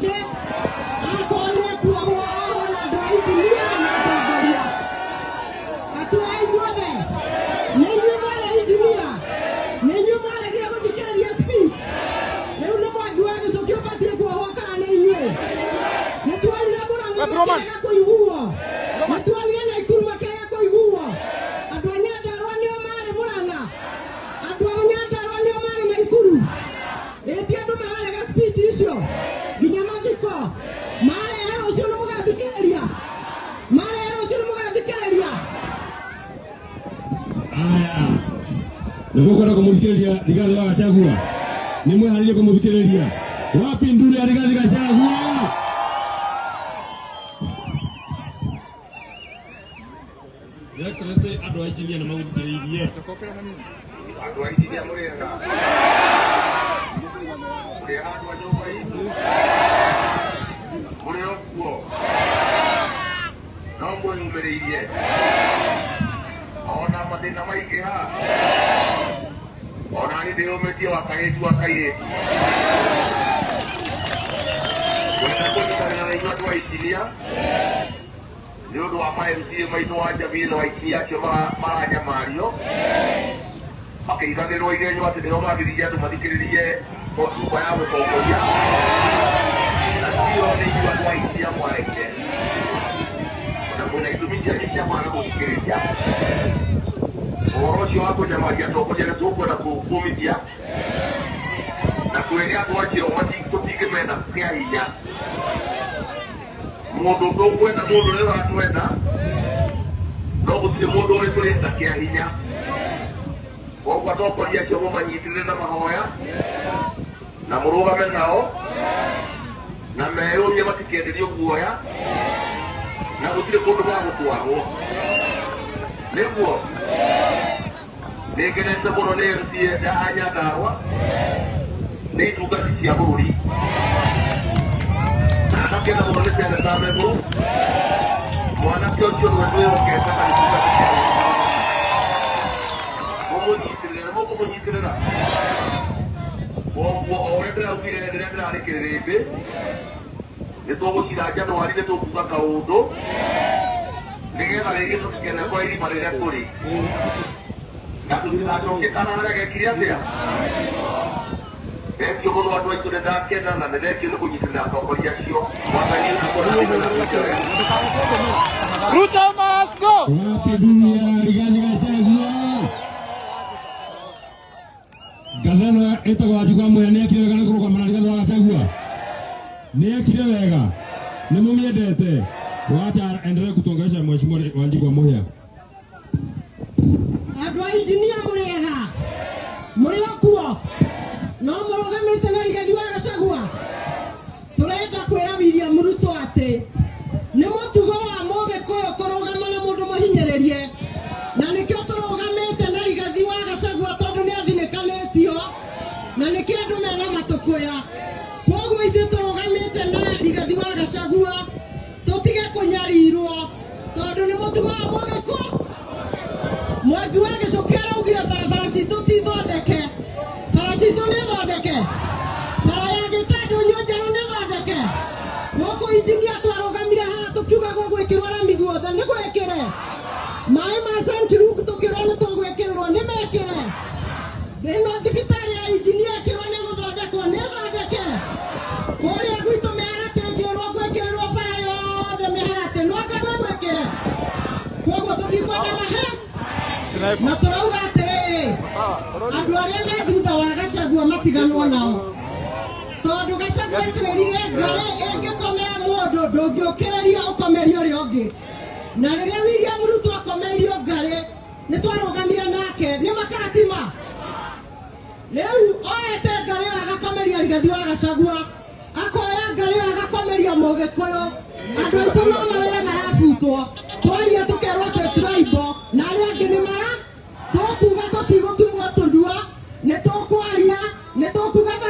Make akorwo nĩ ekuohwo ohwo na andũ a injinia na atongoria. Atua ithuothe nĩ inyuĩ mwarĩ injinia, nĩ inyuĩ mwaregire gũthikĩrĩria speech. Rĩu nĩ Mwangi wa Gĩcũkĩ ũbatiĩ kuohwo kana nĩ inyuĩ? Nĩ tuonire Mũrang'a makĩrega kũiguo, nĩ tuonire Naikuru makĩrega kũiguo. Andũ a Nyandarũa nĩo marĩ Mũrang'a, andũ a Nyandarũa nĩo marĩ Naikuru. Ĩ ti andũ mararega speech icio nginya mathiko marehe rũciũ nĩ mũgathikĩrĩria, marehe rũciũ nĩ mũgathikĩrĩria. Aya, nĩmũkwenda kũmũthikĩrĩria Rigathĩ wa Gachagua? Nĩmwĩharĩirie kũmũthikĩrĩria? Wapi nduru ya Rigathĩ Gachagua? Your Excellency, andũ a injinia nĩ magũthikĩrĩirie. Andũ a injinia mũrĩega, mũrĩega andũ a nyũmba itũ, mũrĩ o kuo no mwĩyũmĩrĩirie ona mathĩna maingĩha, ona niĩ ndĩyũmĩtie wa kairĩtu wa kairĩtu kwenda kũnyitanĩra na inyuĩ andũ a injinia nĩ ũndũ wa ma MCA maitũ wa Njamiri na wa injinia acio maranyamario makĩiganĩrwo igenyo atĩ nĩo magiririe andũ mathikĩrĩrie hotuba ya mũtongoria, na tio nĩ inyuĩ andũ a injinia mwaregire na mwĩna itũmi cianyu cia kwaga gũthikĩrĩria ũhoro ũcio wa kũnyamaria atongoria. Nĩ tũkwenda kũmithia na twĩre andũ acio tũtingĩmenda kĩa hinya mũndũ, tũkwenda mũndũ ũrĩa ũratwenda, no gũtirĩ mũndũ ũrĩ tũrenda kĩa hinya. Koguo atongoria acio mũmanyitĩrĩre na mahoya na mũrũgame nao na meyũrie matikenderio guoya na gũtirĩ kũndũ magũtwarwo. Nĩguo nĩngenete mũno nĩ MCA a Nyandarũa, nĩ itungati cia bũrũri, na ngakena mũno nĩ seneta Mbegũ, mwanake ũcio nĩwe twĩhokete na itungati cia bũrũri. Mũmũnyitĩrĩre, nĩ mũkũmũnyitĩrĩra. Koguo o ũrĩa ndĩraugire rĩrĩa ndĩrarĩ kĩrĩrĩmbĩ, nĩ tũgũcira Januari, nĩ tũkuga kaũndũ nĩgetha rĩngĩ tũtikenekora irima rĩrĩa tũrĩ na tũtigacokie kana harĩa gekire atĩa. Thengio mũno andũ aitũ, nĩ ndakena na nĩ thengio nĩ kũnyitĩrĩra atongoria acio. Mwathani akũrathime na kũite wega. Ruto must go! Wapi nduru ya Rigathi Gachagua? Ngavana ĩtagwo Wanjikũ wa Mũhĩa nĩekire wega nĩ kũrũgama na Rigathi wa Gachagua? Nĩekire wega? Nĩ mũmĩendete? Wacha endelee kutuongelesha Mheshimiwa Wanjikũ wa Mũhĩa. Andũ a injinia mũrĩega, mũrĩ o kuo no mũrũgamĩte na Rigathi wa Gachagua. Tũrenda kwĩra William Ruto atĩ nĩ mũtugo wa Mũgĩkũyũ kũrũgama na mũndũ mũhinyĩrĩrie, na nĩkĩo tũrũgamĩte na Rigathi wa Gachagua tondũ nĩ athinĩkanĩtio na nĩkĩo andũ mena matũkũya. Koguo ithuĩ tũrũgamĩte na Rigathi wa Gachagua tũtige kũnyarirwo tondũ nĩ mũtugo wa Mũgĩkũyũ. Mwangi wa Gĩcũkĩ araugire barabara citũ ti thondeke, bara citũ nĩ thondeke, bara ya Gĩtandũ Njerũ nĩ thondeke. Gũkũ injinia twarũgamire haha tũkiuga gũgwĩkĩrwo rami guothe, nĩ gwĩkĩre. Maĩ ma St Luke tũkĩrwo nĩ tũgwĩkĩrĩrwo, nĩ mekĩre. Ĩno thibitarĩ ya injinia ĩkĩrwo nĩ gũthondekwo, nĩ thondeke. Kũrĩa gwitũ mĩharatĩ ngĩrwo gwĩkĩrĩrwo bara yothe mĩharatĩ, no anga no gwĩkĩre. Koguo tũtikwenda mahe na tũrauga atĩrĩrĩ, andũ arĩa me thutha wa Gachagua matiganwo nao, tondũ Gachagua atwĩrire ngarĩ ĩngĩkomera mũndũ ndũngĩũkĩrĩria ũkomerie ũrĩa ũngĩ. Na rĩrĩa William Ruto akomeirio ngarĩ nĩ twarũgamire nake nĩ makaratima. Rĩu oete ngarĩ ĩyo agakomeria Rigathi wa Gachagua, akoya ngarĩ ĩyo agakomeria Mũgĩkũyũ. Andũ aitũ no mawĩra marabutwo, twaria tũkerwo twĩ tribal na arĩa angĩ nĩ mara tũkuga tũtigũtumwo tũnua, nĩ tũkwaria, nĩ tũkuga.